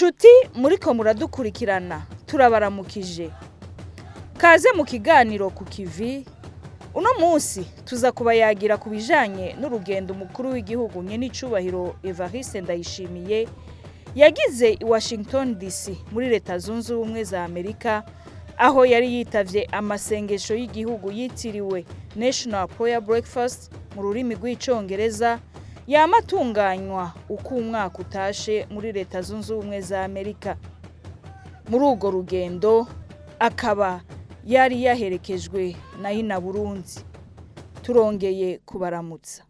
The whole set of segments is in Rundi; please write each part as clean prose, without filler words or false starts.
Nshuti muriko muradukurikirana, turabaramukije. Kaze mu kiganiro ku kivi. Uno munsi tuza kubayagira ku bijanye n'urugendo umukuru w'igihugu nyenicubahiro Evariste Ndayishimiye yagize i Washington DC muri Leta Zunze Ubumwe za Amerika, aho yari yitavye amasengesho y'igihugu yitiriwe National Prayer Breakfast mu rurimi rw'Icongereza, yama atunganywa uko umwaka utashe muri Leta Zunze Ubumwe za Amerika. Muri urwo rugendo akaba yari yaherekejwe na Ina Burundi. Turongeye kubaramutsa.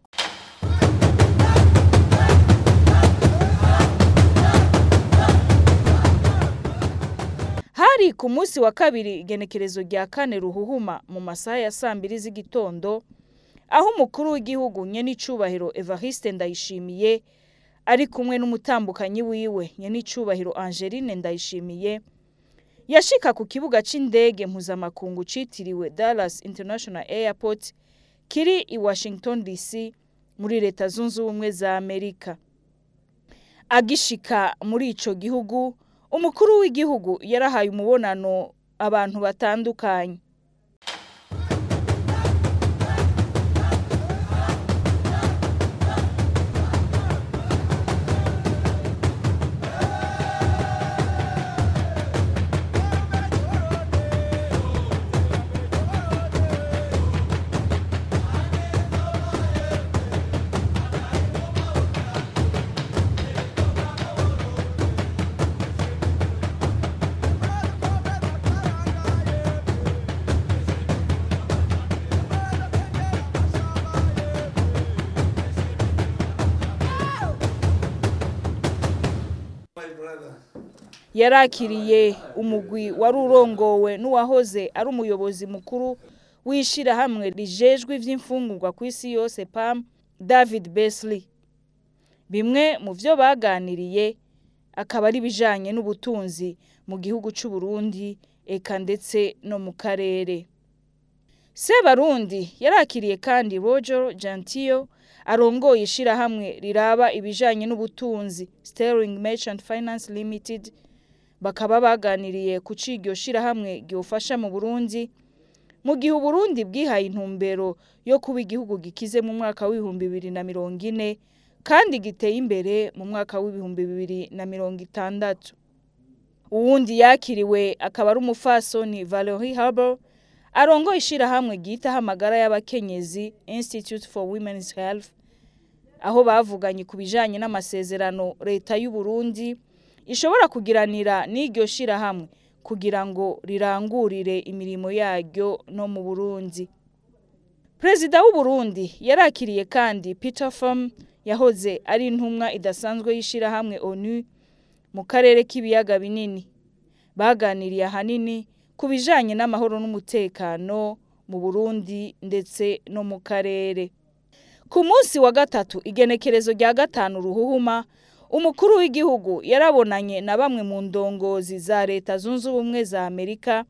Hari ku munsi wa kabiri, igenekerezo rya 4 Ruhuhuma, mu masaha ya saa 2 z'igitondo, aho umukuru w'igihugu nyenicubahiro Evariste Ndayishimiye ari kumwe n'umutambukanyi wiwe nyenicubahiro Angeline Ndayishimiye yashika ku kibuga c'indege mpuzamakungu citiriwe Dallas International Airport kiri i Washington DC muri Leta Zunze Ubumwe za Amerika. Agishika muri ico gihugu, umukuru w'igihugu yarahaye umubonano abantu batandukanye. Yarakiriye umugwi wari urongowe n'uwahoze ari umuyobozi mukuru w'ishirahamwe rijejwe ivy'imfungurwa ku isi yose PAM, David Beasley. Bimwe mu vyo baganiriye akaba ari ibijanye n'ubutunzi mu gihugu c'u Burundi, eka ndetse no mu karere. Sebarundi yarakiriye kandi Roger Gentile arongoye ishirahamwe riraba ibijanye n'ubutunzi Sterling Merchant Finance Limited, bakaba baganiriye ku c'iryo shirahamwe ryofasha mu Burundi mu gihe Uburundi bwihaye intumbero yo kuba igihugu gikize mu mwaka w'2040 kandi giteye imbere mu mwaka w'2060. Uwundi yakiriwe akaba ari umufasoni Valerie Harbour arongoye ishirahamwe ryitaho amagara y'abakenyezi Institute for Women's Health, aho bavuganye ku bijanye n'amasezerano leta y'u Burundi ishobora kugiranira n'iryo shirahamwe kugira ngo rirangurire imirimo yaryo no mu Burundi. Perezida w'u Burundi yarakiriye kandi Peter Pham yahoze ari intumwa idasanzwe y'ishirahamwe ONU mu karere k'ibiyaga binini. Baganiriye ahanini ku bijanye n'amahoro n'umutekano mu Burundi ndetse no mu karere. Ku munsi wa gatatu, igenekerezo rya 5 Ruhuhuma, umukuru w'igihugu yarabonanye na bamwe mu ndongozi za Leta Zunze Ubumwe za Amerika,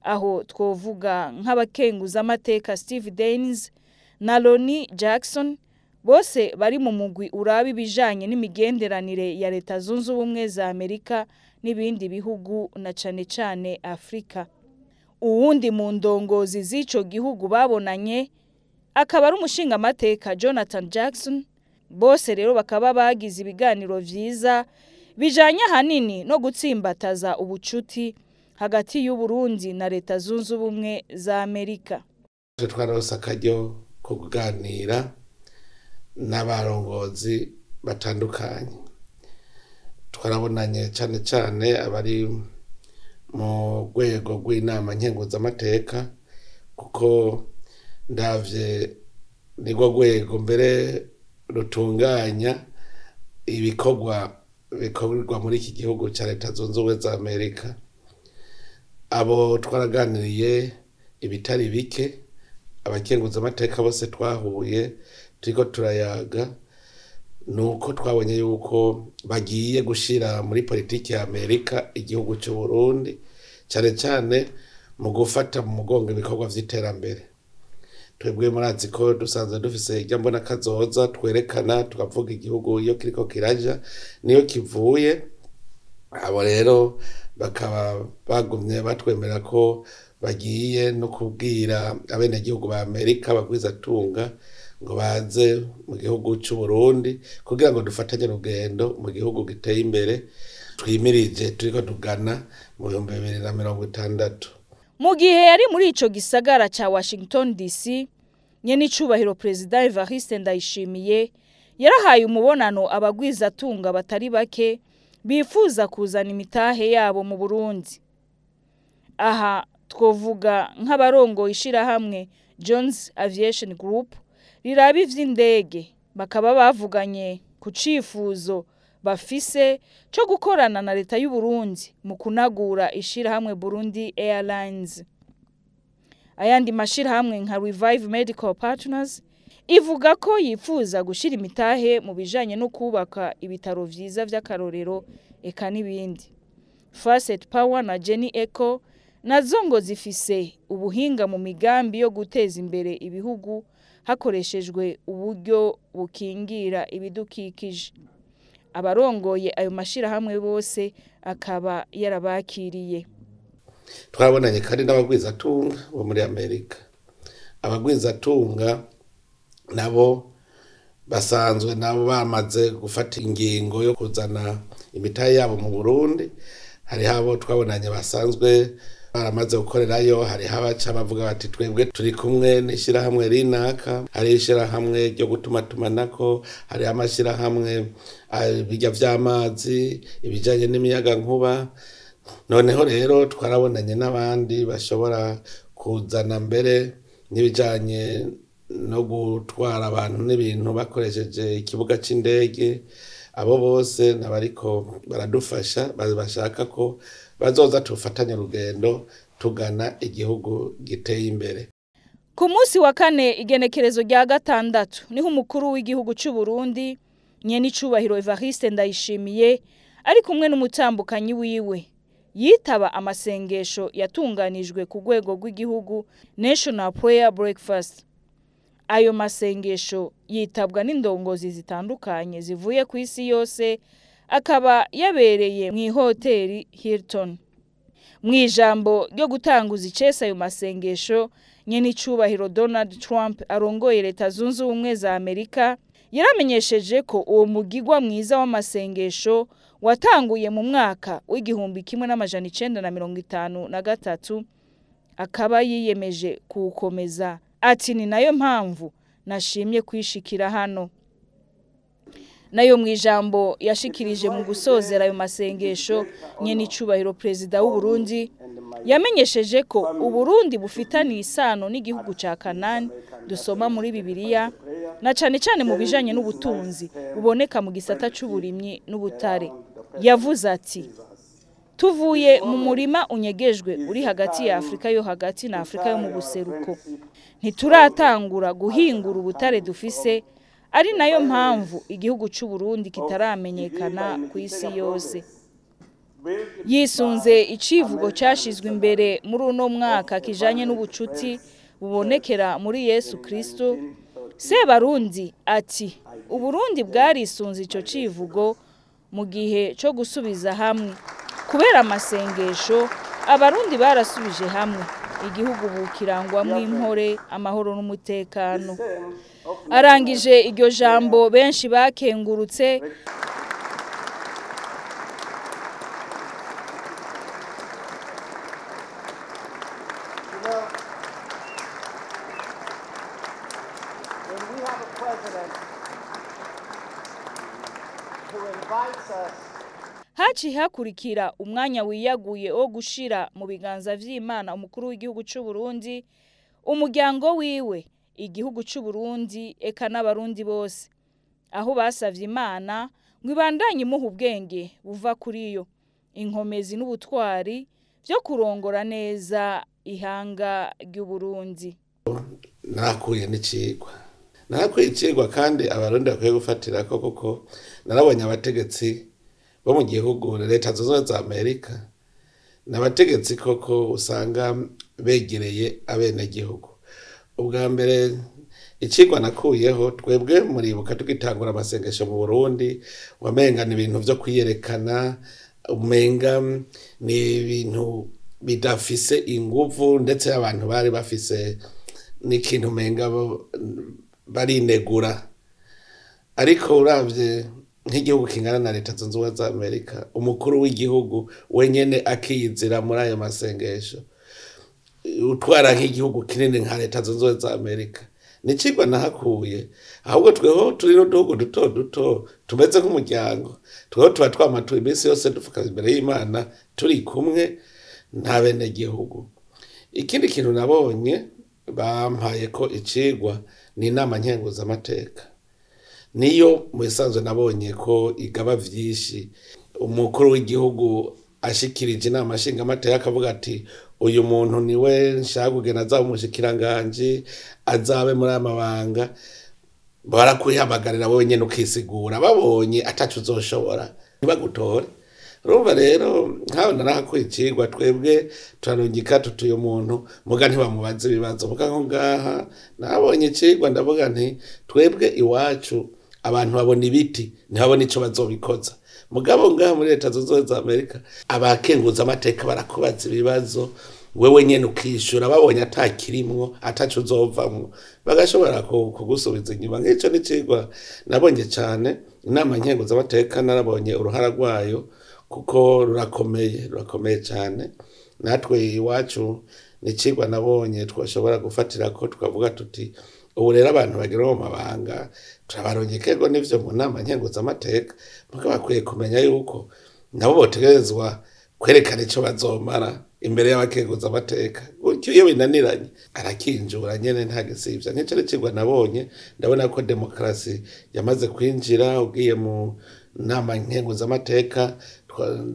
aho twovuga nk'abakenguzamateka Steve Daines na Ronnie Jackson, bose bari mu mugwi uraba ibijanye n'imigenderanire ya Leta Zunze Ubumwe za Amerika n'ibindi bihugu na cane cane Afrika. Uwundi mu ndongozi z'ico gihugu babonanye akaba ari umushingamateka Jonathan Jackson. Bose rero bakaba bagize ibiganiro vyiza bijanye ahanini no gutsimbataza ubucuti hagati y'u Burundi na Leta Zunze Ubumwe za Amerika. Twaronse akaryo ko kuganira n'abarongozi batandukanye. Twarabonanye cane cane abari mu rwego rw'inama nkenguzamateka, kuko ndavye nirwo rwego mbere rutunganya ibikorwa bikorwa muri iki gihugu ca Leta Zunze Ubumwe za Amerika. Abo twaraganiriye ibitari bike, abakenguzamateka bose twahuye turiko turayaga, nuko twabonye yuko bagiye gushira muri politiki ya Amerika igihugu c'u Burundi, cane cane mu gufata mu mugongo ibikorwa vy'iterambere. Twebwe murazi ko dusanzwe dufise irya mbona kazoza twerekana, tukavuga igihugu iyo kiriko kiraja niyo kivuye. Abo rero bakaba bagumye batwemera ko bagiye no kubwira abenegihugu ba Amerika bagwizatunga ngo baze mu gihugu c'u Burundi kugira ngo dufatanye urugendo mu gihugu giteye imbere twimirije turiko tugana mu 2060. Mu gihe yari muri ico gisagara ca Washington DC, nyenicubahiro Perezida Evariste Ndayishimiye yarahaye umubonano abagwizatunga batari bake bifuza kuzana imitahe yabo mu Burundi. Aha twovuga nk'abarongoye ishirahamwe Jones Aviation Group riraba ivy'indege, bakaba bavuganye ku cifuzo bafise co gukorana na leta y'u Burundi mu kunagura ishirahamwe Burundi Airlines. Ayandi mashirahamwe nka Revive Medical Partners ivuga ko yifuza gushira imitahe mu bijanye no kubaka ibitaro vyiza vy'akarorero eka n'ibindi. Facet Power na Jenny Eco nazo ngo zifise ubuhinga mu migambi yo guteza imbere ibihugu hakoreshejwe uburyo bukingira ibidukikije. Abarongoye ayo mashirahamwe bose akaba yarabakiriye. Twabonanye kandi n'abagwizatunga bo muri Amerika. Abagwizatunga nabo basanzwe nabo bamaze gufata ingingo yo kuzana imitahe yabo mu Burundi. Hariho abo twabonanye basanzwe baramaze gukorerayo, hariho abaca bavuga bati twebwe turi kumwe n'ishirahamwe rinaka, hariho ishirahamwe ryo gutumatumanako, hariho amashirahamwe ibijya vy'amazi, ibijanye n'imiyagankuba. Noneho rero twarabonanye n'abandi bashobora kuzana mbere n'ibijanye no gutwara abantu n'ibintu bakoresheje ikibuga c'indege. Abo bose nabariko baradufasha, bashaka ko bazoza tufatanye urugendo tugana igihugu giteye imbere. Ku munsi wa kane igenekerezo rya 6 niho umukuru w'igihugu c'u Burundi nyenicubahiro Evariste Ndayishimiye ari kumwe n'umutambukanyi wiwe yitaba amasengesho yatunganijwe ku rwego rw'igihugu National Prayer Breakfast. Ayo masengesho yitabwa n'indongozi zitandukanye zivuye ku isi yose, akaba yabereye mu ihoteli Hilton. Mu ijambo ryo gutanguza icese ayo masengesho, nyenicubahiro Donald Trump arongoye Leta Zunze Ubumwe za Amerika yaramenyesheje ko uwo mugigwa mwiza w'amasengesho watanguye mu mwaka w'1953, akaba yiyemeje kuwukomeza. Ati ni nayo mpamvu nashimye kwishikira hano. Nayo mu ijambo yashikirije mu gusozera ayo masengesho, nyenicubahiro Perezida w'u Burundi yamenyesheje ko Uburundi bufitaniye isano n'igihugu ca Kanani dusoma muri Bibiliya, na cane cane mu bijanye n'ubutunzi buboneka mu gisata c'uburimyi n'ubutare. Yavuze ati tuvuye mu murima unyegejwe uri hagati ya Afrika yo hagati na Afrika yo mu buseruko, ntituratangura guhingura ubutare dufise, ari nayo mpamvu igihugu c'u Burundi kitaramenyekana ku isi yose. Yisunze icivugo cashizwe imbere muri uno mwaka kijanye n'ubucuti bubonekera muri Yesu Kristo, Sebarundi ati Uburundi bwarisunze ico civugo mu gihe co gusubiza hamwe. Kubera amasengesho Abarundi barasubije hamwe, igihugu bukirangwamwo impore, amahoro n'umutekano. Arangije iryo jambo benshi bakengurutse. Haci hakurikira umwanya wiyaguye wo gushira mu biganza vy'Imana umukuru w'igihugu c'u Burundi, umuryango wiwe, igihugu c'u Burundi eka n'abarundi bose, aho basavye Imana ngo ibandanye imuha ubwenge buva kuri yo, inkomezi n'ubutwari vyo kurongora neza ihanga ry'u Burundi. Narakuye n'icigwa, narakuye icigwa kandi abarundi bakwiye gufatirako, kuko narabonye abategetsi bo mu gihugu Leta Zunze Ubumwe za Amerika n'abategetsi koko usanga begereye abenegihugu. Ubwa mbere icigwa nakuyeho, twebwe muribuka tugitangura amasengesho mu Burundi, wamengana ibintu vyo kwiyerekana, Umenga ni ibintu bidafise inguvu, ndetse abantu bari bafise n'ikintu umenga barinegura. Ariko uravye nk'igihugu kingana na Leta Zunze Ubumwe za Amerika, umukuru w'igihugu wenyene akiyizira muri ayo masengesho, utwara nk'igihugu kinini nka Leta Zunze Ubumwe za Amerika, nicigwa nahakuye. Ahubwo tweho turi n'uduhugu duto duto tumeze nk'umuryango, tweho tuba twamatuye iminsi yose dupfukamye imbere y'Imana turi kumwe nta bene gihugu. Ikindi kintu nabonye bampaye ko icigwa ni inama nkenguzamateka. Niyo mu bisanzwe nabonye ko igaba vyinshi. Umukuru w'igihugu ashikirije inama nshingamateka akavuga ati uyu muntu niwe nshaka kugena azaba umushikiranganji, azabe muri aya mabanga, barakwihamagarira wowe nyene ukisigura, babonye ataco uzoshobora ntibagutore. Urumva rero nkaho narahakuye icigwa, twebwe turarungika tuti uyu muntu muga ntibamubaze ibibazo. Muga nko ngaha nabonye icigwa, ndavuga nti twebwe iwacu abantu babona ibiti ntibabona ico bazobikoza. Mugabo ngaha muri Leta Zunze Ubumwe za Amerika abakenguza amateka barakubaza ibibazo, wewe nyene ukishura, babonye atakirimwo ataco uzovamwo bagashobora kugusubiza inyuma. Nk'ico ni icigwa nabonye cane. Inama nkenguza amateka narabonye uruhara rwayo kuko rurakomeye, rurakomeye cane. Natwe iwacu ni icigwa nabonye twashobora gufatirako tukavuga tuti ubu rero abantu bagira mu mabanga turabarungikego n'ivyo mu nama nkenguzamateka, muga bakwiye kumenya yuko nabo botegerezwa kwerekana ico bazomara imbere y'abakenguzamateka. Gutyo iyo binaniranye arakinjura nyene nta gisivya. Nk'ico ni icigwa nabonye, ndabona ko demokarasi yamaze kwinjira. Ugiye mu nama nkenguzamateka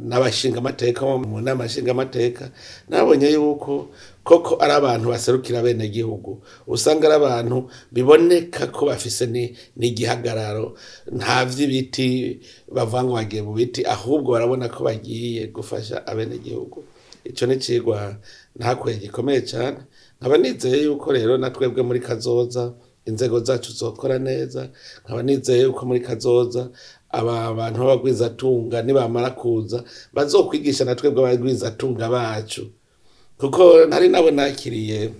n'abashingamateka mu nama nshingamateka, nabonye yuko koko ari abantu baserukira bene gihugu, usanga ari abantu biboneka ko bafise n'igihagararo, nta vy'ibiti bavuga ngo bagiye mu biti, ahubwo barabona ko bagiye gufasha abene gihugu. Ico ni icigwa ntakuye gikomeye cane. Nkaba nizeye yuko rero na twebwe muri kazoza inzego zacu zokora neza, nkaba nizeye yuko muri kazoza aba bantu b'abagwizatunga nibamara kuza bazokwigisha na twebwe abagwizatunga bacu, kuko nari nabo nakiriye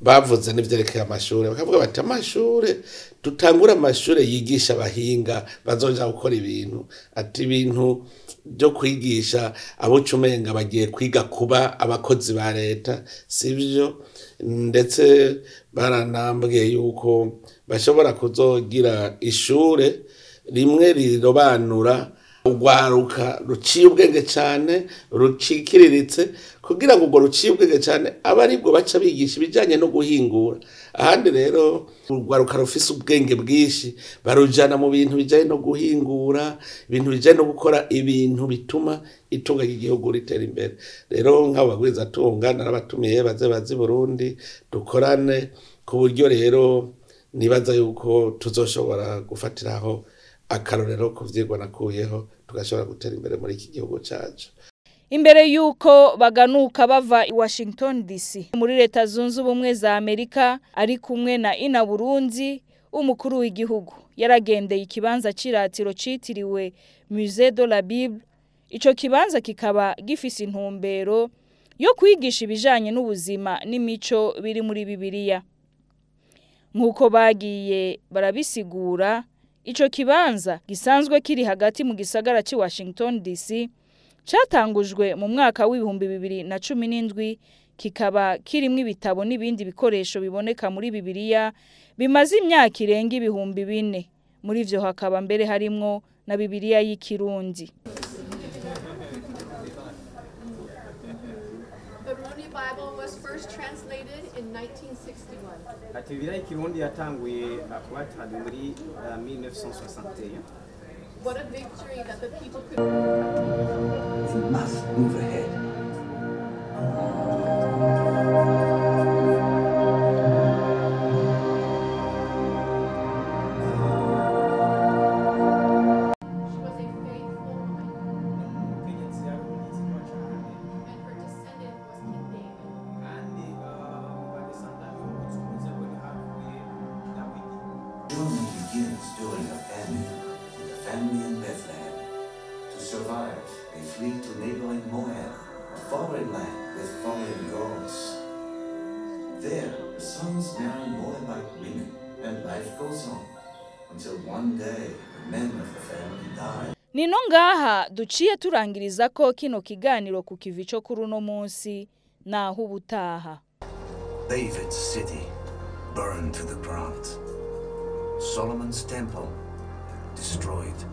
bavuze n'ivyerekeye amashure, bakavuga bati amashure dutangura amashure yigisha abahinga bazoja gukora ibintu, ati ibintu byo kwigisha abocumenga bagiye kwiga kuba abakozi ba leta sivyo. Ndetse baranambwiye yuko bashobora kuzogira ishure rimwe rirobanura urwaruka ruciye ubwenge cane rucikiriritse, kugira ngo urwo ruciye ubwenge cane abe aribwo baca bigisha ibijanye no guhingura. Ahandi rero urwaruka rufise ubwenge bwinshi barujana mu bintu bijanye no guhingura, ibintu bijanye no gukora ibintu bituma itunga ry'igihugu ritera imbere. Rero nk'abo bagwizatunga narabatumiye baze baze i Burundi dukorane, ku buryo rero nibaza yuko tuzoshobora gufatiraho akarorero ku vyigwa nakuyeho, tugashobora gutera imbere muri iki gihugu cacu. Imbere yuko baganuka bava i Washington DC muri Leta Zunze Ubumwe za Amerika, ari kumwe na Ina Burundi, umukuru w'igihugu yaragendeye ikibanza c'iratiro citiriwe Musée de la Bible. Ico kibanza kikaba gifise intumbero yo kwigisha ibijanye n'ubuzima n'imico biri muri Bibiliya. Nkuko bagiye barabisigura, ico kibanza gisanzwe kiri hagati mu gisagara ci Washington DC catangujwe mu mwaka w'ibihumbi bibiri na cumi n'indwi, kikaba kirimwo ibitabo n'ibindi bikoresho biboneka muri Bibiliya bimaze imyaka irenga 4000. Muri ivyo hakaba mbere harimwo na Bibiliya y'ikirundi. The Rundi Bible was first translated in 1961. Ati Bibiliya y'ikirundi yatanguye kuba traduit muri 1961. What a victory that the people could. We must move ahead. She was a faithful woman, and her descendant was King David. Journey begins during a famine with a family in Bethlehem to survive. survive, they flee to neighboring Moab, a foreign land with foreign gods. There, the sons marry Moabite women, and life goes on, until one day the men of the family die. Nino ngaha duciye turangiriza ko kino kiganiro ku kivi cyo kuri uno munsi naho ubutaha. David's city burned to the ground. Solomon's temple destroyed.